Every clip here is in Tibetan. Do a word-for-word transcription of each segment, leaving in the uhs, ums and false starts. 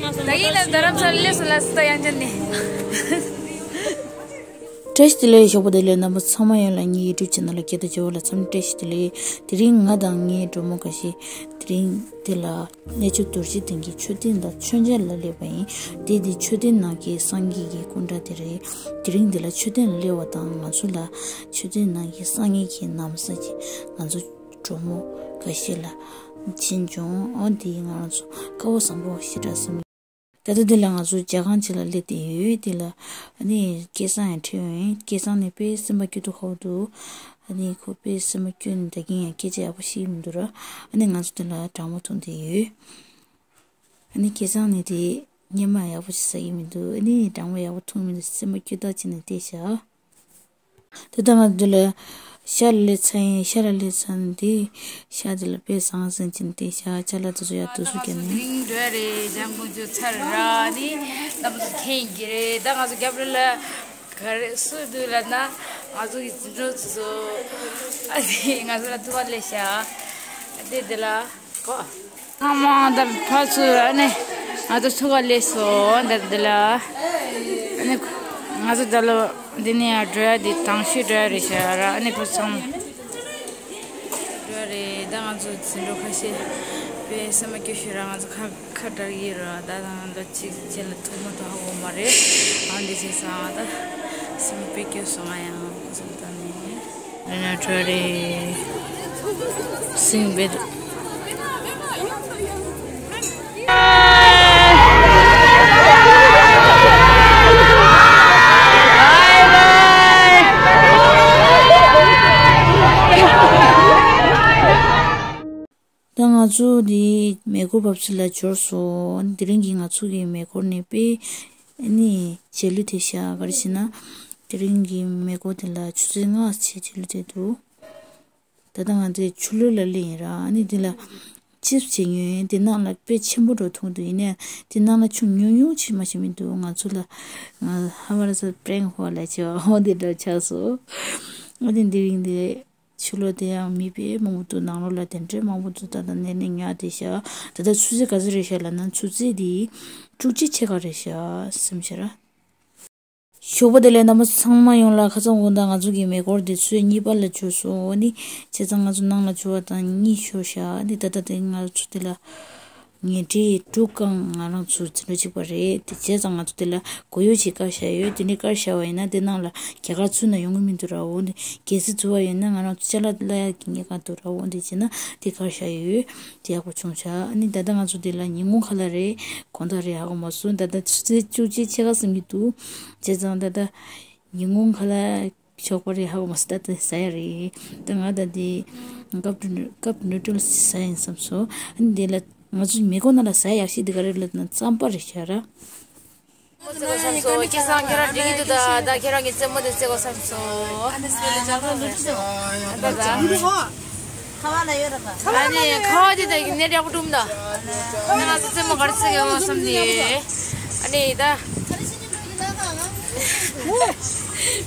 ད་གིན་ལ་རྡ་རམ་ས་ལ་སླེབས་སོང་ལ་སི་ད་ཡང་ཅན་ནི། བཀྲ་ཤིས་བདེ་ལེགས། ཞོགས་པ་བདེ་ལེགས། རྣམ་པ་ཚང་མ་ཡོངས་ལ་ངའི་ཡུ་ཊུབ་ཆེ་ནལ་ལ་སྐྱེ་དང་འཇོ་བ་ལ་འཚམས་འདྲི་བཀྲ་ཤིས་བདེ་ལེགས། དེ་རིང་ང་དང་ངའི་གྲོགས་མོ་འགའ་ཤས་དེ་རིང་འདི་ལ་གནས་མཆོག་རྡོ་རྗེ་གདན་གྱི་མཆོད་རྟེན་དང་མཆོད་མཇལ་ལ་སླེབས་པ་ཡིན། དེ་འདི་མཆོད་རྟེན་ནང་གི་སངས་རྒྱས་ཀྱི་སྐུ་འདྲ་དེ་རེད། དེ་རིང་འདི་ལ་མཆོད་རྟེན་ལ་སླེབས་པ་དང་ང་ཚོ་ལ་མཆོད་རྟེན་ནང་གི་སངས་རྒྱས་ཀྱི་ན་བཟའ་ཅིག་ང་ཚོ་གྲོགས་མོ་འགའ་ཤས་ལ་བྱིན་བྱུང་། ཨོ་འདི་ང་རང་ཚོ་སྐལ་བ་བཟང་པོ་ཞེ་དྲག་བསམ། ད་ལྟ་འདི་ལ་ང་ཚོ་ཇ་ཁང་ཅིག་ལ་སླེབས་བསྡད་ཡོད། དེ་ལ་ཨ་ནི་སྐལ་བཟང་ཡང་འཕྲད་ཡོད། སྐལ་བཟང་ནི་དཔེ་སེམས་པ་སྐྱོ་སྡུག་ཁ་པོ་འདུག་ཨ་ནི་ཁོ་དཔེ་སེམས་པ་སྐྱོ་ནས་ད་གིན་ཡང་སྐད་ཆ་ཡག་པོ་བཤད་ཀྱི་མི་འདུག་ར། ཨ་ནི་ང་ཚོ་དེ་ལ་སྦྲང་མ་འཐུང་བསྡད་ཡོད། ཨ་ནི་སྐལ་བཟང་ནི་དེ་སྙེ་མ་ཡག་པོ་ཞིག་ཟ་གི་མི་འདུག་ཨ་ནི་སྦྲང་མ་ཡག་པོ་འཐུང་མི་འདུག་སེམས་པ་སྐྱོ་ཐག་ཆོད་ནས་བསྡད་ཤག་ད་ལྟ་ང་འདི་ལ་ཤར་ལ་སླེབས་ཚར་ཡིན། ཤར་ལ་སླེབས་ཚར་ནས་དེ་ཤར་དེ་ལ་དཔེ་བཟང་ཟིན་ཅིང་དེ་ཤར་ཅ་ལག་དེ་ཚོ་ཡར་དུ་སུ་བརྒྱབ་ནས། རིང་འགྲོ་ཡ་རེད། ལྗང་ཁུ་འཇུ་ཚར་ར་ནི་རྣམ་པ་ཚོ་ཁེངས་ཀྱི་རེད། ད་ང་ཚོ་རྒྱབ་ལ་ལ་ག་རེ་སུ་འདུག་ལབ་ན་ང་ཚོ་གི་འཛིན་གྲོགས་ཚོ་ཚོ་ཨ་ནི་ང་ཚོ་ལ་ཐུག་པ་སླེབས་ཤག་དེ་དེ་ལ། ཚང་མ་ད་ཕར་ཚུར་ཨ་ནི་ང་ཚོ་ཚུར་ག་སླེབས་སོང་། ད་འདི་ལ་ཨ་ནི་ང་ཚོ་ད་ལོ་འདི་ནས་ཡར་འགྲོ་ཡ་འདི་དང་ཤོས་འགྲོ་ཡ་རེད་ཤག་ར། ཨ་ནི་ཁོ་ཚང་མ་འགྲོ་ཡ་རེད། ད་ང་ཚོ་འཛིན་གྲོགས་ཁ་ཤས་དཔེ་སེམས་པ་སྐྱོ་ཤོས་ར། ང་ཚོ་ཁ་ཁ་བྲལ་གྱི་ར། ད་ང་ཚོ་གཅིག་རྗེས་ལ་ཐུག་མ་ཐུག་ཧ་གོ་མ་རེད། ཨ་འདི་བྱས་ཙང་ད་སེམས་པ་དཔེ་སྐྱོ་སོང་། ང་ཡང་ཁོ་ཚོ་ད་ནི། Renatory sing with ད་ང་ཚོ་འདི་མེ་འཁོར་འབབ་ཚིགས་ལ་འབྱོར་སོང་། དེ་རིང་གི་ང་ཚོ་གི་མེ་འཁོར་ནི་དཔེ་ཨ་ནི་རྗེས་ལུས་དེ་ཤག་ག་རེ་ཟེར་ན། དེ་རིང་གི་མེ་འཁོར་དེ་ལ་ཆུ་ཚོད་ལྔ་ཕྱེད་རྗེས་ལུས་དེ་འདུག་ད་ལྟ་ང་ཚོས་ཆུ་ལོག་ལ་སླེབས་ཡིན་ར། ཨ་ནི་དེ་ལ་ཅིབ་བྱེད་ཉོས་ཡིན། དེ་ནང་ལ་དཔེ་ཆེན་པོ་འདྲ་མཐོང་འདུག་ཡིན་ནའི་དེ་ནང་ལ་ཆུ་ཉུང་ཉུང་ཅིག་མ་ཞིག་མི་འདུག་ང་ཚོ་ལ་ང་ཧ་མ་ར་ས་པྲེང་ཧོ་ལ་བྱེད་པ་ཧོ་དེ་འདྲ་ཆགས་སོང་། ཨ་ནི་དེ་རིང་དེ། ཕྱི་ལོགས་དེ་ཡང་མི་དཔེ་མང་པོ་འདུག་ནང་ལོགས་ལ་དེ་འདྲའི་མང་པོ་འདུག་ད་ལྟ་ནས་ནས་ཉར་བསྡད་ཤག་ད་ལྟ་ཆུ་ཚོད་ག་ཚོད་རེད་ཤག་ལབ་ན་ཆུ་ཚོད་དེ་བཅུ་གཅིག་ཕྱེད་ཀ་རེད་ཤག་སེམས་ཤེས་ར། ཞོགས་པ་བདེ་ལེགས། རྣམ་པ་ཚང་མ་ཡོངས་ལ་ཁ་སང་དགོང་དག་ང་ཚོ་གི་མེ་འཁོར་དེ་ཆུ་ཚོད་གཉིས་པ་ལ་འབྱོར་སོང་། འོ་ནི་བྱས་ཙང་ང་ཚོ་ནང་ལ་འབྱོར་བ་དང་གཉིད་ཤོར་ཤག་འདི་ད་ལྟ་དེ་ང་ཚོ་དེ་ལ། ཉལ་ཁྲི་དྲུག་ཀྱང་ང་རང་ཚོ་འཛིན་གྲྭ་གཅིག་པ་རེད། དེ་བྱས་ཙང་ང་ཚོ་དེ་ལ་སྒོ་ཡོལ་ཅིག་བཀལ་བཞག་ཡོད། དེ་འདྲ་བཀལ་བཞག་པ་ཡིན་ན་དེ་ནང་ལ་རྒྱ་གར་ཚུད་ན་ཡོང་གི་མི་འདུག་ར། འོ་འདི་གལ་སྲིད་ཚུད་པ་ཡིན་ན་ང་རང་ཚོ་ཅ་ལག་གླ་ཡག་གི་ཉེན་ཁ་འདུག་ར། འོ་འདི་བྱས་ན་དེ་བཀལ་བཞག་ཡོད། དེ་ཡག་པོ་བྱུང་ཤག་ཨ་ནི་ད་ལྟ་ང་ཚོ་དེ་ལ་ཉིན་གུང་ཁ་ལག་རེད། དགོང་དག་རེད། ཧ་གོ་མ་སོང་། ད་ལྟ་ཆུ་ཚོད་བཅུ་གཅིག་ཕྱེད་ཀ་ཟིན་གྱི་འདུག་བྱས་ཙང་ད་ལྟ་ཉིན་གུང་ཁ་ལག་ཞོགས་པ་རེད། ཧ་གོ་མ་སོང་། ད་ལྟ་ཟ་ཡ་རེད། ད་ང་ད་དེ་ཀབ་ཀབ་ནུ་ཌལ་སི་ཟ་ཡིན་བསམ་སོང་། ཨ་ནི་དེ་ལ་ང་ཚོ་མེ་འཁོར་ནང་ལ་ཟ་ཡག་ཤོས་དེ་ག་རེ་ལབ་ན་རྩམ་པ་རེད་ཤག་ར། རྩེད་མོ་རྩེ་དགོས་བསམ་སོང་། སྐལ་བཟང་ཁྱེད་རང་འགྲིག་གི་འདུག་ད་ད་ཁྱེད་རང་གི་རྩེད་མོ་དེ་རྩེ་དགོས་བསམ་སོང་། ཨ་ནི་ཟེར་ལ་ཅང་ཚང་འདུག་ཅི་ཟེར་བ། ད་ད། ཁ་བ་ལ་ཡོད་ར་ད། ཨ་ནི་ཁ་བ་དེ་ད་ནས་ཡག་པོ་སྒྲུབ་ད། ཨ་ནི་ང་ཚོ་རྩེད་མོ་ག་རེ་རྩེ་གི་ཡོད་བསམ་ནས། ཨ་ནི་ད།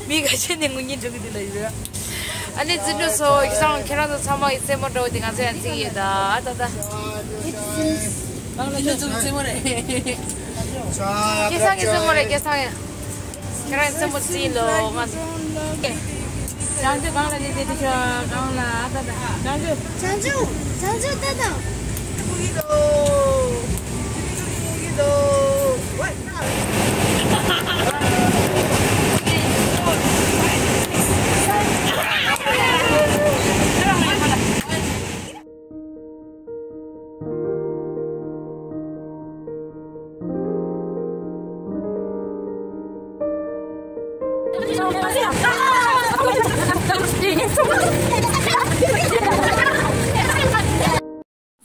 མི་ཁ་ཤས་ནས་ངུ་སྙིང་འདོད་ཀྱི་འདུག་ལ་ཡོད། ཨ་ནི་འཛིན་གྲོགས་ཚོ་ཡིག་ཚང་ཁྱེད་རང་ཚོ་ཚང་མ་ཡི་རྩེད་མོ་འགྲོ་དེ་ང་ཚོ་ཡང་རྩེ་གི་ཡོད་ད་ད་ད། འཛིན་གྲོགས་ཚོ་རྩེད་མོ་རེད། སྐལ་བཟང་གི་རྩེད་མོ་རེད་སྐལ་བཟང་ཡ། ཁྱེད་རང་རྩེད་མོ་རྩེ་ལོ་ང་ཚོ། བྱང་ཆུབ་གང་ལ་བསྡད་དེ་ཤོག་གང་ལ་ཨ་ད་ད་བྱང་ཆུབ། བྱང་ཆུབ་བྱང་ཆུབ་ད་ད།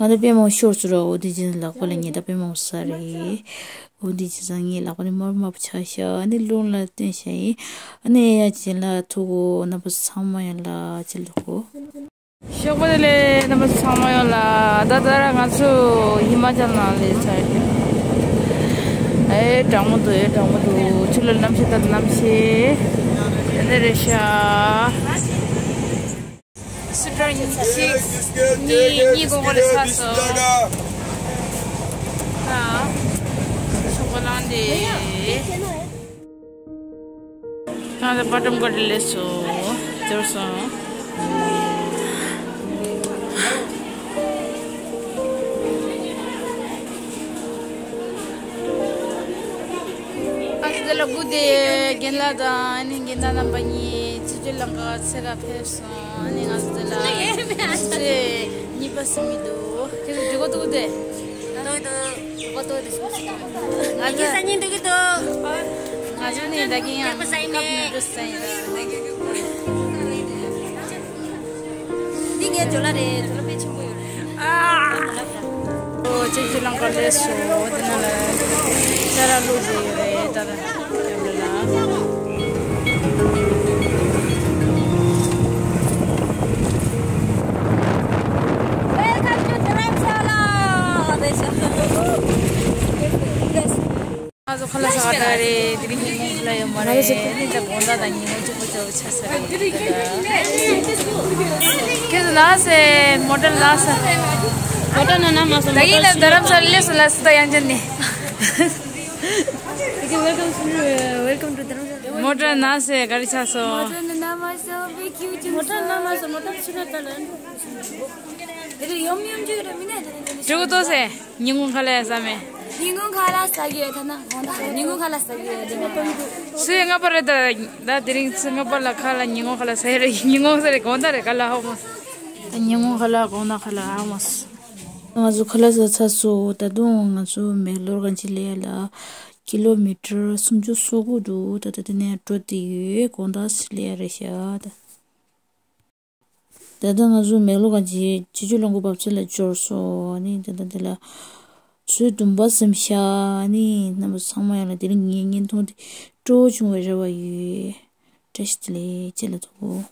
ང་ད་དཔེ་མང་ཤོར་སོང་ར། འོ་དེ་ཅི་ལག་པ་ལ་ཉེས་ད་དཔེ་མང་ས་རེད། འོ་དེ་ཅི་ཚང་ངའི་ལག་པ་ནི་དམར་དམར་པོ་ཆགས་ཤག་ཨ་ནི་རླུང་ལ་བསྟན་ཤག་ཡིན། ཨ་ནི་ཡ་ཅི་ལ་ཐུག་གོ་རྣམ་པ་ཚང་མ་ཡ་ལ་ཅི་ལ་གོ། ཞོགས་པ་དེ་ལས་རྣམ་པ་ཚང་མ་ཡོངས་ལ་ད་ལྟ་ར་ང་ཚོ་ཧི་མ་ཅལ་ནང་ལ་ཚར་ཡོད། ཨེ་གྲང་མོ་འདུག་ཨེ་གྲང་མོ་འདུག་ཆུ་ལ་གནམ་གཤིས་ད་གནམ་གཤིས་དེ་འདྲ་རེད་ཤག་སུ་ཏྲ་གཉིས་གཉིས་གཉིས་གོང་གོང་ལ་ཚར་སོང་། ཨ། ཁོ་ལང་དེ། ང་ཚོ་པ་ཏམ་ག་ཏི་སླེབས་སོང་། འབྱོར་སོང་། ཨ་ཙི་དེ་ལ་སྒུག་སྟེ་རྒན་ལགས་དང་ཨ་ནི་རྒན་ལགས་རྣམ་པ་གཉིས་ཆུ་བཞི་ལམ་ཁ་ཚེ་ར་ཕེབས་སོང་། ཨ་ནི་ང་ཚོ་དེ་ལ་ཚེ་གཉིས་པ་ཟིན་མི་འདུག་ཁྱེད་ཚོ་འགྲིག་གོ་འདུག་སྟེ། འགྲིག་གོ་འདུག་སྟེ། ང་ཚོ་ད་གིན་ཟ་སྙིང་འདོད་ཀྱི་འདུག་ང་ཚོ་ནི་ད་གིན་ཡང་ཀབ་ནུ་ཌལ་སི་ཟ་ཡིན། འདི་ངའི་ཇོ་ལ་རེད། ཇོ་ལ་དཔེ་ཆེན་པོ་ཡོད་རེད། ཨོ། ཆུ་བཞི་ལམ་ཁ་སླེབས་སོང་། འདི་ན་ལ་ཅ་ལག་བླུགས་བསྡད་ཡོད་རེད། ད་ལ་ཡོད་རེད་ལ། Welcome to Dharamshala. ང་ཚོ་ཁ་ལག་ཟ་ག་ད་རེད། དེ་རིང་ཉིན་མོ་ཁ་ལག་ཡོད་མ་རེད། ནི་ད་དགོང་དག་དང་ཉིན་མོ་གཅིག་པོ་ཆགས་ས་རེད། ཁྱེད་ཚོ་ནང་སེ་མོ་ཊ་ནང་སེ། མོ་ཊ་ནང་ན་མ་སོང་། ད་གིན་ལ་དྷ་རམ་ས་ལ་སླེབས་སོང་ལ་སི་ད་ཡང་ཅན་ནི། Welcome to Welcome to Dharamshala. མོ་ཊ་ནང་སེ་ག་རེ་ཆགས་སོང་། མོ་ཊ་ནང་མ་སོང་། བེ་ཁྱིའུ་ཅིང་། མོ་ཊ་ནང་མ་སོང་། མོ་ཊ་ཕྱི་ན་ད་ལ། དེ་རེད། ཡོམ་ཡོམ་ཅིག་རེད། མི་ནས་དེ་རེད། ཇོ་གོ་ཏོ་སེ། ཉིན་གུང་ཁ་ལག་ཟ་མེད། ཉིན་གུང་ཁ་ལག་ཟ་གི་ཡོད། ཐ་ན་དགོང་དག་ཉིན་གུང་ཁ་ལག་ཟ་གི་ཡོད། དེ་ནས་ཚེས་ལྔ་པ་རེད་ད། ད་དེ་རིང་ཚེས་ལྔ་པ་ལ་ཁ་ལག་ཉིན་གུང་ཁ་ལག་ཟ་ཡི་རེད། ཉིན་གུང་ཟེར་རེད། དགོང་དག་རེད། ཁ་ལག་ཧོ་མོ། ད་ཉིན་གུང་ཁ་ལག་དགོང་དག་ཁ་ལག་ཧོ་མོ། ང་ཚོ་ཁ་ལག་ཟ་ཚར་སོང་། ད་དུང་ང་ཚོ་མེག་ལོར་གང་ཅི་ལ་ཡ་ལ་ཀི་ལོ་མི་ཊར་སུམ་ཅུ་སོ་དགུ་འདུག་ད་ལྟ་དེ་ནས་འགྲོ་བསྡད་ཡོད། དགོང་དག་ལ་ཡ་རེད་ཤག་ད། ད་ལྟ་ང་ཚོ་མེག་ལོར་གང་ཅི་ཆུ་བཞི་ལམ་ཁ་བབས་ཚད་ལ་འབྱོར་སོང་། ཨ་ནི་ད་ལྟ་འདི་ལ་ཆུ་ཚོད་བདུན་པ་ཟིན་ཤག་ཨ་ནི་རྣམ་པ་ཚང་མ་ཡང་ལ་དེ་རིང་ངའི་བརྙན་ཐུང་དེ་སྤྲོ་བོ་བྱུང་བའི་རེ་བ་ཡོད། བཀྲ་ཤིས་བདེ་ལེགས། ཅེས་ལ་ཐུག་གོ།